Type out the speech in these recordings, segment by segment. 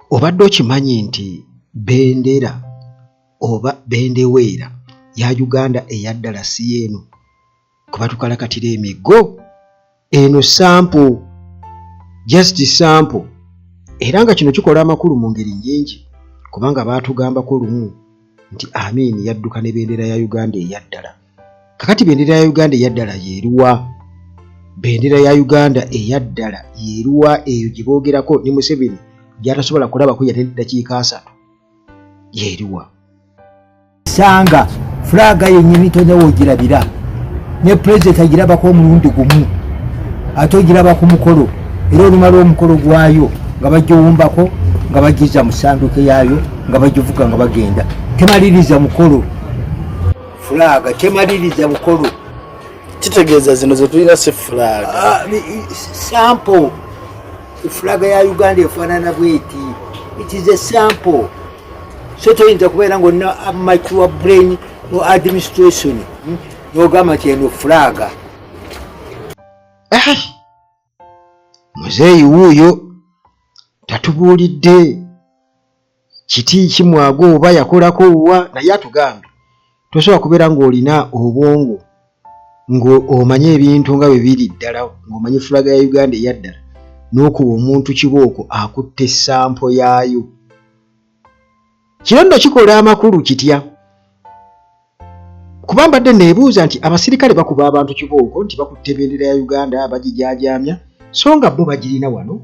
Obadde okimanyi nti bendera oba bendeweera ya Uganda eya ddala si y'eno kwe batukalakatira emiggo? Eno sample, just sample. Era nga kino kikola amakulu mu ngeri nnyingi kubanga baatugambako lumu nti Amin yadduka ne bendera ya Uganda eya ddala. Kakati bendera ya Uganda eya ddala y'eruwa? Bendera ya Uganda eya ddala y'eruwa eyo gye boogerako ne Museveni gy'atasobola kulabako yadde eddakiika 30 y'eruwa? Sanga fulaga yennyini tolina w'ogirabira, ne pulezidenti agirabako omulundi gumu, ate ogiraba ku mukolo, era olumala omukolo gwayo nga bagiwumbako, nga bagiza mu sanduuke yaayo, nga bagivuga nga bagenda. Temaliriza mukolo, fulaga temaliriza mukolo. Kitegeeza zino zetulina si fulaga? Sample. Fulaga ya Uganda efaanana bweti, it is a sample. So toyinza kubeera nga olina mature brain no administration, nogamba nti eno fulaga. Muzeeyi wuuyo tatubuulidde kiti kimwago oba yakolako wa, naye atugambye tosobola kubeera ng'olina obwongo ng'omanye ebintu nga bwe biri ddala, ng'omanyi fulaga ya Uganda eya ddala, n'okuba omuntu kibooko akutte sample yaayo. Kino nno kikola amakulu kitya? Kuba mbadde neebuuza nti abasirikale bakuba abantu kibooko nti bakutte bendera ya Uganda bagijaajaamya, so nga bo bagirina wano,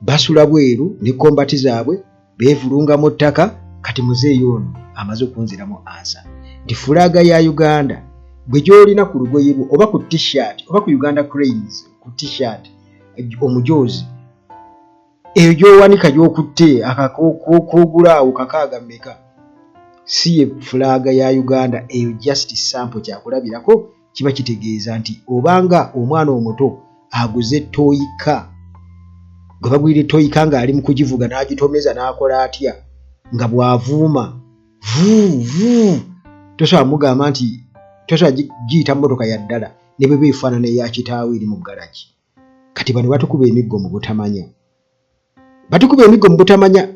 basula bweru ne combat zaabwe, beevulunga mu ttaka. Kati muzeeyi ono amaze okunziramu answer nti fulaga ya Uganda gwe gy'olina ku lugoye lwo oba ku T-shirt oba ku Uganda Cranes ku T-shirt omujoozi eyo gy'owanika gy'okutte akakogula awo 6 mmeka, si ye fulaga ya Uganda eyo, just sample. Kyakulabirako, kiba kitegeeza nti obanga omwana omuto aguze toy car, gwe bagwira toy car ng'ali mu kugivuga n'agitomeza n'akola atya nga bw'avuuma vuu vuu, tosobola mugamba nti tosobola giyita mmotoka ya ddala ne bwe beefaanana eya kitaawe eri mu garagi. Kati bano batukuba emiggo mu butamanya, batukuba emiggo mu butamanya.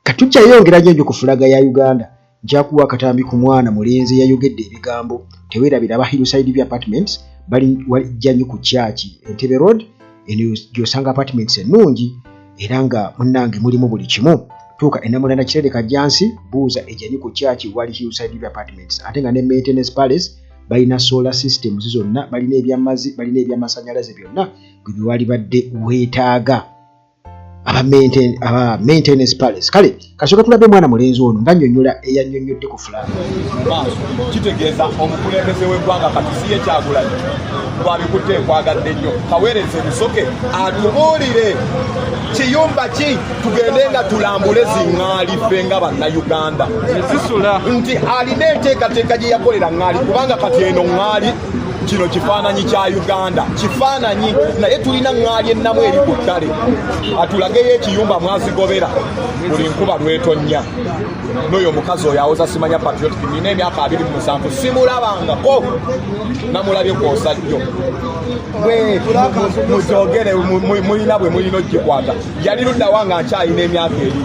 Katukyayongera nnyo ku fulaga ya Uganda. Njakuwa akatambi ku mwana mulenzi yayogedde ebigambo. Teweerabira aba Hillside View Apartments bali wajja nnyo ku kyaki Entebbe Road, eno gy'osanga apartments ennungi era nga munnange mulimu buli kimu. Tuuka enamulanda Kirere Kajjansi, buuza ejjanyi ku kyaki wali Hillside View Apartments. Ate nga ne Maintenance Palace balina solar systems zonna, balina ebyamazzi, balina ebyamasanyalaze, byonna gwe biwali badde weetaaga aba Maintenance Palace. Kale kasooka tulabe mwana mulenzi ono nga nnyonnyola eyannyonnyodde ku fulaga. Maaso kitegeeza omukulembeze w'eggwanga kati si ye Kyagulanyi bwabikutte ekwagadde nnyo. Kaweereza ebisoke atubuulire kiyumba ki tugende nga tulambule ziŋŋaali ffe nga Bannayuganda nti alina enteekateeka gye yakolera ŋŋaali, kubanga kati eno ŋŋaali, kino kifaananyi kya Uganda kifaananyi, naye tulina ŋŋaali ennamu eri ku ttale. Atulageyo ekiyumba mwazigobera buli nkuba lwetonnya. N'oyo omukazi oyo awoza simanya patriotic, nina emyaka 27 simulabangako, namulabye kwosajjo muzogere mulina bwe mulina ogikwata. Yali luddawa nga nkyalina emyaka eri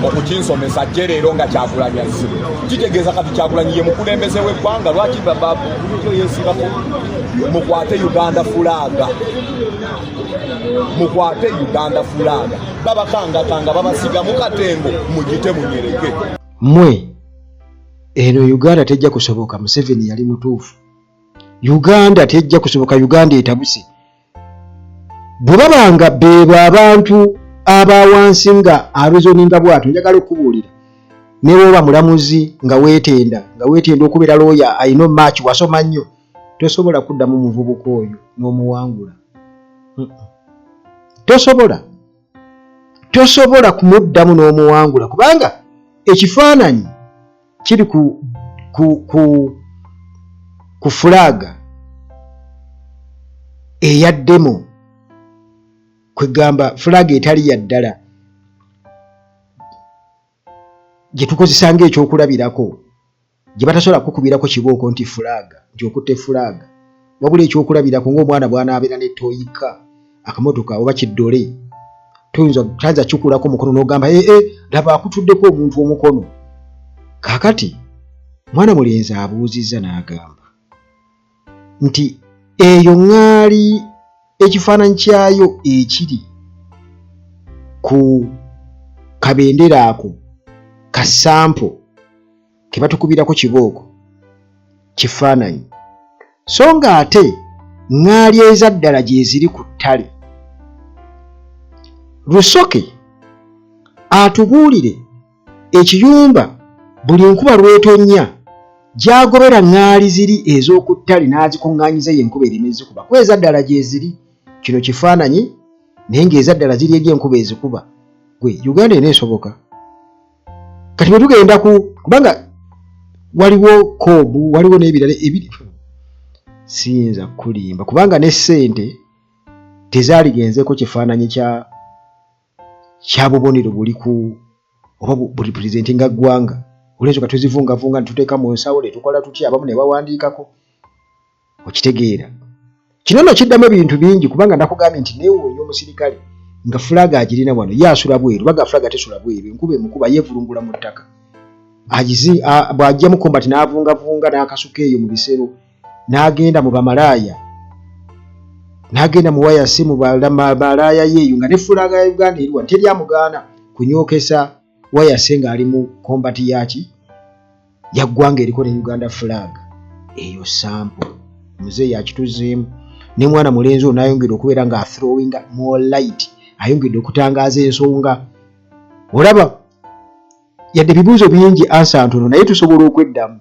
okukinsomesa jje leero nga Kyagulanyi azze? Kitegeeza kati Kyagulanyi ye mukulembeze w'eggwanga. Lwaki bulijjo yeesibako? Mukwate Uganda flag, mukwate Uganda flag. Babakangakanga babasiga mu katengo, mugite munyereke. Mmwe eno Uganda tejja kusoboka. Museveni yali mutuufu, Uganda tejja kusoboka. Uganda etabuse. Bwe babanga beebo abantu aba wansi nga areasoninga bw'atyo, njagala okubuulira, ne bw'oba mulamuzi nga weetenda nga weetenda okubeera looya ayina maaki, wasoma nnyo, tosobola kuddamu muvubuka oyo n'omuwangula. Tosobola, tosobola kumuddamu n'omuwangula, kubanga ekifaananyi kiri ku fulaga eya demo, kwegamba fulaga etali ya ddala gye tukozesa ng'ekyokulabirako, gye batasobola kukubirako kibooko nti fulaga, nti okutte fulaga, wabula ekyokulabirako ng'omwana bw'anaabeera ne toy car, akamotoka oba kiddole. Toyinza tayinza kikulako mukono n'ogamba ee eh, laba akutuddeko omuntu omukono. Kaakati mwana mulenzi abuuzizza n'agamba nti eyo ŋŋaali ekifaananyi kyayo ekiri ku kabendera ako ka sampo ke batukubirako kibooko kifaananyi, so ng'ate ŋŋaali eza ddala gyeziri ku ttale. Rusoke atubuulire ekiyumba buli nkuba lw'etonnya gy'agobera ŋŋaali ziri ez'oku ttale n'azikuŋŋaanyiza eyo enkuba ereme zikuba kuba eza ddala gyeziri. Kino kifaananyi naye ng'eza ddala ziri eri enkuba ezikuba. Gwe Uganda eneesoboka? Kati bwe tugenda ku kubanga waliwo koobu waliwo n'ebirala ebiri, siyinza kukulimba kubanga ne ssente tezaaligenzeeko kifaananyi kya kya bubonero buli ku oba buli pulezidenti nga ggwanga olwensonga tuzivungavunga ne tuteeka mu nsawo ne tukola tutya abamu ne bawandiikako. Okitegeera? Kino nno kiddamu ebintu bingi kubanga nakugambye nti neewuunya omusirikale nga fulaaga agirina wano, ye asula bweru, baga fulaaga tesula bweru, enkuba emukuba yeevulungula mu ttaka, bw'ajjamu kombati n'avungavunga n'akasuka eyo mu bisero n'agenda mu bamalaaya n'agenda mu wayasi mu bamalaaya yeeyo nga ne fulaaga ya Uganda eri wano, teri amugaana kunyookesa wayase ng'ali mu kombati yaki ya ggwanga eriko ne Uganda flag. Eyo sample muzeeyi akituzeemu ne mwana mulenzi ono n'ayongera okubeera nga athrowinga more light, ayongedde okutangaaza ensonga. Olaba yadde ebibuuzo bingi ansa ntono, naye tusobola okweddamu,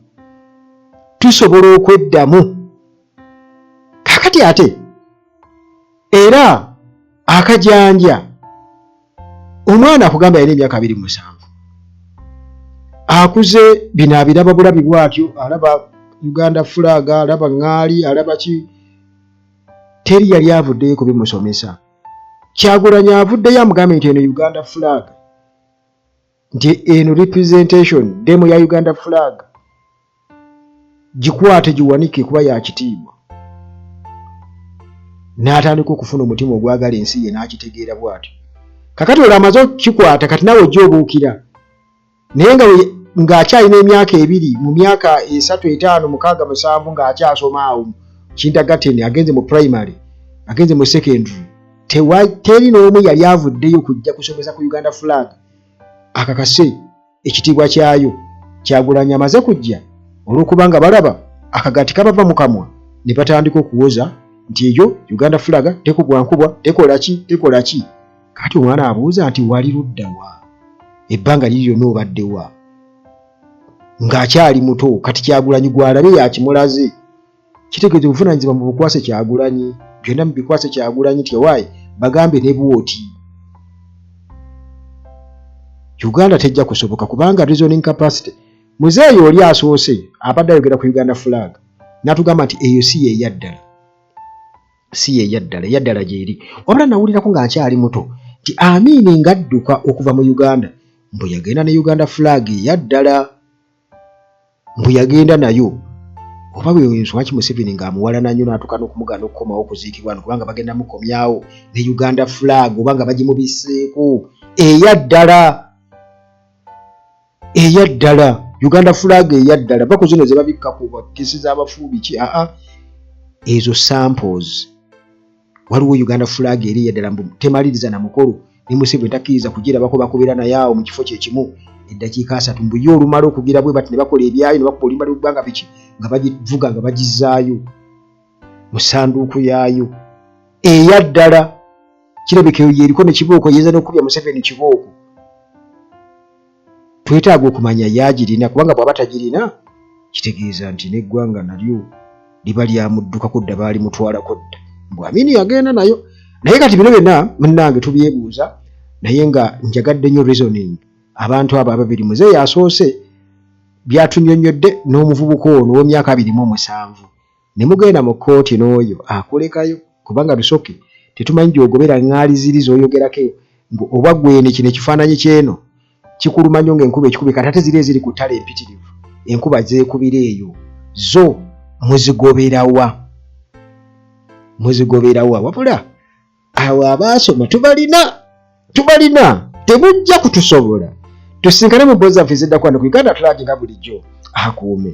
tusobola okweddamu. Kakati ate era akajanja omwana akugamba yalina emyaka 27, akuze bino abiraba bulabi bwatyo, alaba Uganda flag, alaba ŋŋaali, alaba ki, teri yali avuddeyo kubimusomesa. Kyagulanyi avuddeyo amugambye nti eno Uganda flag, nti eno representation demo ya Uganda flag, gikwate giwanike kuba ya kitiibwa. N'atandika okufuna omutima ogwagala ensi ye n'akitegeera bw'atyo. Kakati olwo amaze okukikwata, kati naawe ojja obuukira naye nga ng'akyalina emyaka 2, mu myaka 3, 5, 6, 7, ng'akyasoma awo kindergarten, agenze mu primary, agenze mu secondary, teri n'omu yali avuddeyo kujja kusomesa ku Uganda flag akakase ekitiibwa kyayo. Kyagulanyi amaze kujja olw'okuba nga balaba akagaati kabava mu kamwa ne batandika okuwoza nti eyo Uganda flag tekubwa nkubwa, tekola ki, tekola ki. Kati omwana abuuza nti wali ludda wa ebbanga liri lyonna, obadde wa ng'akyali muto? Kati Kyagulanyi gw'alabye yakimulaze, kitegeeza obuvunaanyizibwa mu bukwase Kyagulanyi, byonna mu bikwase Kyagulanyi nti owaaye bagambe ne bwoti Uganda tejja kusoboka kubanga reasoning capacity muzeeyi oli asoose abadde ayogera ku Uganda flag n'atugamba nti eyo si yeeyaddala, si yeeyaddala, eyaddala gyeri. Wabula nawulirako nga nkyali muto nti Amiini ng'adduka okuva mu Uganda mbu yagenda ne Uganda flag eyaddala, mbu yagenda nayo. Oba lwaki Museveni ng'amuwalana nnyo n'atuuka n'okumugaana okukomawo okuziikibwa wano kubanga bagenda mukomyawo ne Uganda flag oba nga bagimubiseeko eyaddala, eyaddala Uganda flag eyaddala. Va ku zino ze babikka ku kesi z'abafu biki, aa ezo samples. Waliwo Uganda flag eri eyaddala mbu temaliriza na mukolo ne Museveni takkiriza kugirabako, bakubira naye awo mu kifo kye kimu eddakiika 30, mbu ye olumala okugira bwe bati ne bakola ebyayo ne bakuba oluyimba lw'eggwanga biki nga bagivuga nga bagizaayo mu ssanduuku yaayo eyaddala. Kirabika eyo yeriko ne kibooko, yinza n'okukubya Museveni kibooko. Twetaaga okumanya yaagirina kubanga bw'aba tagirina kitegeeza nti n'eggwanga nalyo liba lyamuddukako dda, baalimutwalako dda, mbu Amini yagenda nayo. Naye kati bino byonna munnange tubyebuuza, naye nga njagadde nnyo reasoning abantu abo ababiri, muzeeyi asoose byatunyonnyodde n'omuvubuka ono ow'emyaka 27, ne mugenda mu kkooti n'oyo akulekayo kubanga Rusoke tetumanyi gy'ogobera ŋŋaali ziri z'oyogerako mbu oba gwene kino ekifaananyi ky'eno kikuluma nnyo ng'enkuba ekikubye, kati ate ziri eziri ku ttale empitirivu enkuba zeekubira eyo zo muzigoberawa, muzigoberawa? Wabula awo abaasoma tubalina. Tubalina, temujja kutusobola. Tusinkane mu mboozi zaffe eziddako wano ku Uganda Flag nga bulijjo. Akuume.